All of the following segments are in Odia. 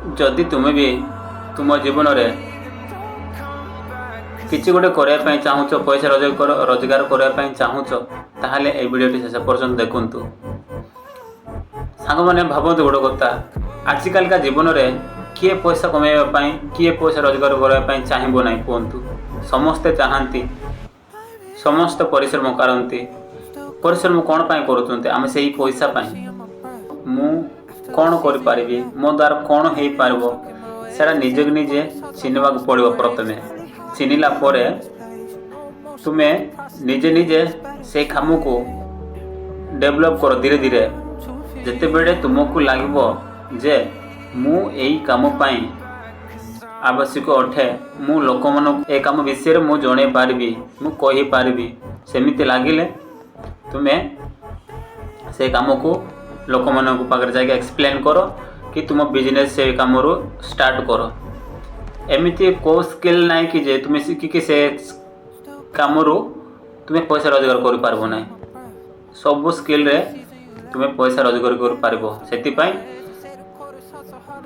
ଯଦି ତୁମେ ବି ତୁମ ଜୀବନରେ କିଛି ଗୋଟେ କରିବା ପାଇଁ ଚାହୁଁଛ, ପଇସା ରୋଜଗାର କରିବା ପାଇଁ ଚାହୁଁଛ, ତାହେଲେ ଏଇ ଭିଡ଼ିଓଟି ଶେଷ ପର୍ଯ୍ୟନ୍ତ ଦେଖନ୍ତୁ। ସାଙ୍ଗମାନେ, ଭାବନ୍ତୁ ଗୋଟେ କଥା, ଆଜିକାଲିକା ଜୀବନରେ କିଏ ପଇସା କମାଇବା ପାଇଁ, କିଏ ପଇସା ରୋଜଗାର କରିବା ପାଇଁ ଚାହିଁବ ନାହିଁ କୁହନ୍ତୁ? ସମସ୍ତେ ଚାହାନ୍ତି, ସମସ୍ତେ ପରିଶ୍ରମ କରନ୍ତି। ପରିଶ୍ରମ କ'ଣ ପାଇଁ କରୁଛନ୍ତି ଆମେ? ସେଇ ପଇସା ପାଇଁ। ମୁଁ କ'ଣ କରିପାରିବି, ମୋ ଦ୍ୱାରା କ'ଣ ହେଇପାରିବ, ସେଇଟା ନିଜକୁ ନିଜେ ଚିହ୍ନିବାକୁ ପଡ଼ିବ। ପ୍ରଥମେ ଚିହ୍ନିଲା ପରେ ତୁମେ ନିଜେ ନିଜେ ସେଇ କାମକୁ ଡେଭଲପ୍ କର ଧୀରେ ଧୀରେ। ଯେତେବେଳେ ତୁମକୁ ଲାଗିବ ଯେ ମୁଁ ଏଇ କାମ ପାଇଁ ଆବଶ୍ୟକ ଅଟେ, ମୁଁ ଲୋକମାନଙ୍କୁ ଏ କାମ ବିଷୟରେ ମୁଁ ଜଣାଇ ପାରିବି, ମୁଁ କହିପାରିବି, ସେମିତି ଲାଗିଲେ ତୁମେ ସେ କାମକୁ ଲୋକମାନଙ୍କ ପାଖରେ ଯାଇକି ଏକ୍ସପ୍ଲେନ୍ କର କି ତୁମ ବିଜନେସ୍ ସେ କାମରୁ ଷ୍ଟାର୍ଟ କର। ଏମିତି କେଉଁ ସ୍କିଲ୍ ନାହିଁ କି ଯେ ତୁମେ ଶିଖିକି ସେ କାମରୁ ତୁମେ ପଇସା ରୋଜଗାର କରିପାରିବ ନାହିଁ। ସବୁ ସ୍କିଲ୍ରେ ତୁମେ ପଇସା ରୋଜଗାର କରିପାରିବ। ସେଥିପାଇଁ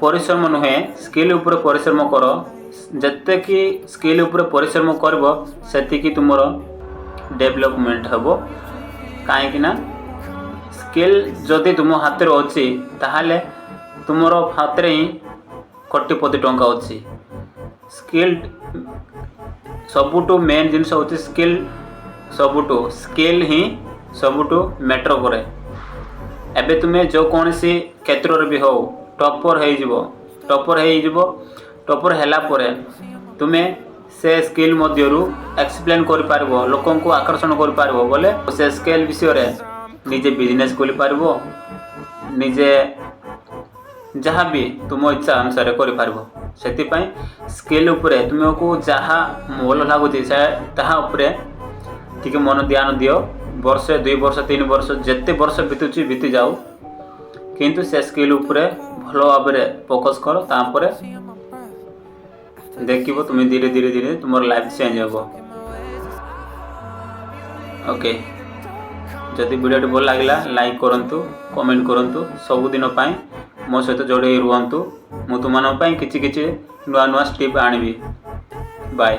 ପରିଶ୍ରମ ନୁହେଁ, ସ୍କିଲ୍ ଉପରେ ପରିଶ୍ରମ କର। ଯେତିକି ସ୍କିଲ୍ ଉପରେ ପରିଶ୍ରମ କରିବ, ସେତିକି ତୁମର ଡେଭଲପମେଣ୍ଟ ହେବ। କାହିଁକି ନା ସ୍କିଲ୍ ଯଦି ତୁମ ହାତରେ ଅଛି, ତାହେଲେ ତୁମର ହାତରେ ହିଁ କୋଟିପତି ଟଙ୍କା ଅଛି। ସ୍କିଲ୍ ସବୁଠୁ ମେନ୍ ଜିନିଷ ହେଉଛି ସ୍କିଲ୍। ସବୁଠୁ ସ୍କିଲ୍ ହିଁ ସବୁଠୁ ମ୍ୟାଟର୍ କରେ। ଏବେ ତୁମେ ଯେକୌଣସି କ୍ଷେତ୍ରରେ ବି ହଉ ଟପର୍ ହେଇଯିବ। ଟପର୍ ହେଇଯିବ, ଟପର୍ ହେଲା ପରେ ତୁମେ ସେ ସ୍କିଲ୍ ମଧ୍ୟରୁ ଏକ୍ସପ୍ଲେନ୍ କରିପାରିବ, ଲୋକଙ୍କୁ ଆକର୍ଷଣ କରିପାରିବ ବୋଲେ ସେ ସ୍କିଲ୍ ବିଷୟରେ ନିଜେ ବିଜନେସ୍ ଖୋଲିପାରିବ, ନିଜେ ଯାହା ବି ତୁମ ଇଚ୍ଛା ଅନୁସାରେ କରିପାରିବ। ସେଥିପାଇଁ ସ୍କିଲ୍ ଉପରେ, ତୁମକୁ ଯାହା ଭଲ ଲାଗୁଛି ସେ ତାହା ଉପରେ ଟିକେ ମନ ଧ୍ୟାନ ଦିଅ। ବର୍ଷେ, 2 ବର୍ଷ, 3 ବର୍ଷ, ଯେତେ ବର୍ଷ ବିତୁଛି ବିତି ଯାଉ, କିନ୍ତୁ ସେ ସ୍କିଲ୍ ଉପରେ ଭଲ ଭାବରେ ଫୋକସ୍ କର। ତାପରେ ଦେଖିବ ତୁମେ ଧୀରେ ଧୀରେ ଧୀରେ ତୁମର ଲାଇଫ୍ ଚେଞ୍ଜ ହେବ। ଓକେ, ଯଦି ଭିଡ଼ିଓଟି ଭଲ ଲାଗିଲା, ଲାଇକ୍ କରନ୍ତୁ, କମେଣ୍ଟ କରନ୍ତୁ। ସବୁଦିନ ପାଇଁ ମୋ ସହିତ ଯୋଡ଼ି ହେଇ ରୁହନ୍ତୁ। ମୁଁ ତୁମମାନଙ୍କ ପାଇଁ କିଛି କିଛି ନୂଆ ନୂଆ ଟିପ୍ସ ଆଣିବି। ବାଏ।